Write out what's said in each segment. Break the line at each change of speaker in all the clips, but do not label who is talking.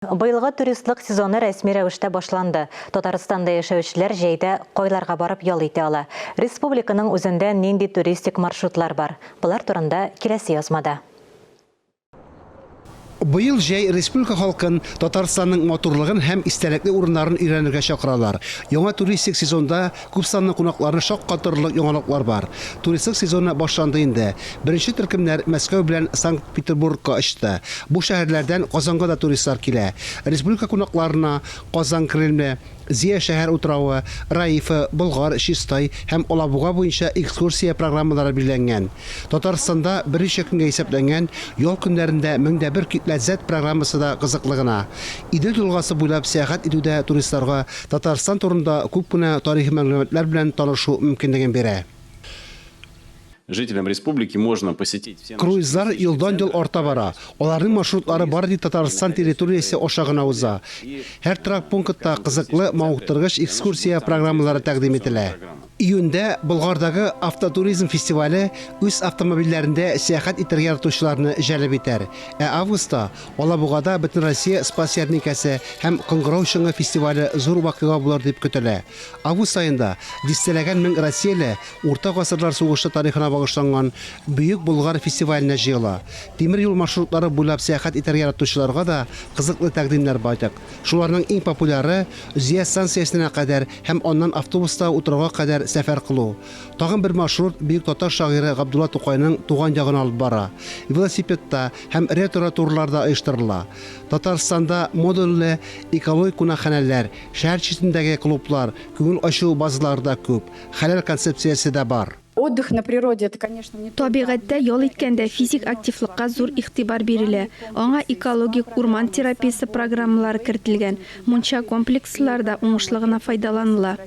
Быелгы туристлык сезоны рәсми рәвештә башланды. Татарстанда яшәүчеләр җәйдә кайларга барып ял итә ала? Республиканың үзендә нинди туристик маршрутлар бар? Болар турында киләсе язмада.
Быел җәй республика халкын Татарстанның матурлыгын һәм истәлекле урыннарын өйрәнергә чакыралар. Яңа туристик сезонда күпсанлы кунакларны шаккатырырлык яңалыклар бар. Туристлык сезоны башланды инде. Беренче төркемнәр Мәскәү белән Санкт-Петербургка очты. Бу шәһәрләрдән Казанга да туристлар килә. Республика кунакларына Казан Кремле, Зөя шәһәр утравы, Раифа, Болгар, Чистай һәм Алабуга буенча экскурсия программалары билгеләнгән. Татарстанда берничә көнгә исәпләнгән ял көннәрендә 1001 ләззәт программасы да кызыклы гына. Идел елгасы буйлап сәяхәт итү дә туристларга Татарстан турында күп кенә тарихи мәгълүматлар белән танышу мөмкинлеген бирә.
Жителям республики можно посетить все наши
Круизлар
туристические
елдан-ел
центры.
арта бара. Аларның маршрутлары бары тик Татарстан территориясе аша гына уза. Һәр торак пунктта кызыклы, мавыктыргыч экскурсия программалары тәкъдим ителә. Июньдә Болгардагы автотуризм фестивале үз автомобильләрендә сәяхәт итәргә яратучыларны җәлеп итәр. Ә августта Алабугада Бөтенроссия Спас ярминкәсе һәм Кыңгырау чыңы фестивале зур вакыйга булыр дип көтелә. Август аенда дистәләгән мең россияле Урта гасырлар сугышы тарихына багышланган Бөек Болгар фестиваленә җыела. Тимер юл маршрутлары буйлап сәяхәт итәргә яратучыларга да кызыклы тәкъдимнәр байтак. Шуларның иң популяры, Зөя станциясенә кадәр һәм аннан автобуста утрауга кадәр сәфәр кылу. Тагын бер маршрут бөек татар шагыйре Габдулла Тукайның туган ягына алып бара. Велосипедта һәм ретро-турлар да оештырыла. Татарстанда модульле экологик кунакханәләр, шәһәр читендәге клублар, күңел ачу базалары да күп. Хәләл концепциясе дә бар.
Отдых на природе, это, конечно, не только
Табигатьтә ял иткәндә физик активлыкка зур игътибар бирелә. Аңа экологик, урман терапиясе программалары кертелгән, мунча комплекслары да уңышлы гына файдаланыла.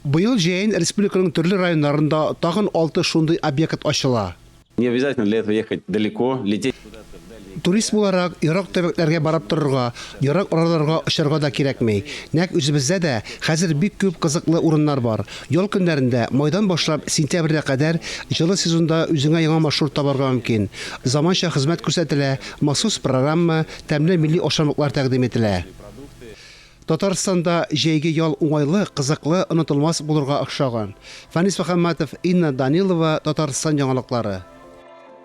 Быел җәен республиканың төрле районнарында тагын алты шундый объект ачыла.
Не обязательно для этого ехать далеко, лететь куда-то в дальние
Турист буларак, ерак төбәкләргә барып торырга, ерак араларга очарга да кирәкми. Нәкъ үзебездә дә хәзер бик күп кызыклы урыннар бар. Ял көннәрендә, майдан башлап сентябрьгә кадәр җылы сезонда үзеңә яңа маршрут табарга мөмкин. Заманча хезмәт күрсәтелә, махсус программа, тәмле милли ашамлыклар тәкъдим ителә. Татарстанда җәйге ял уңайлы, кызыклы, онытылмас булырга охшаган. Фәнис Мөхәммәтов, Инна Данилова, Татарстан яңалыклары.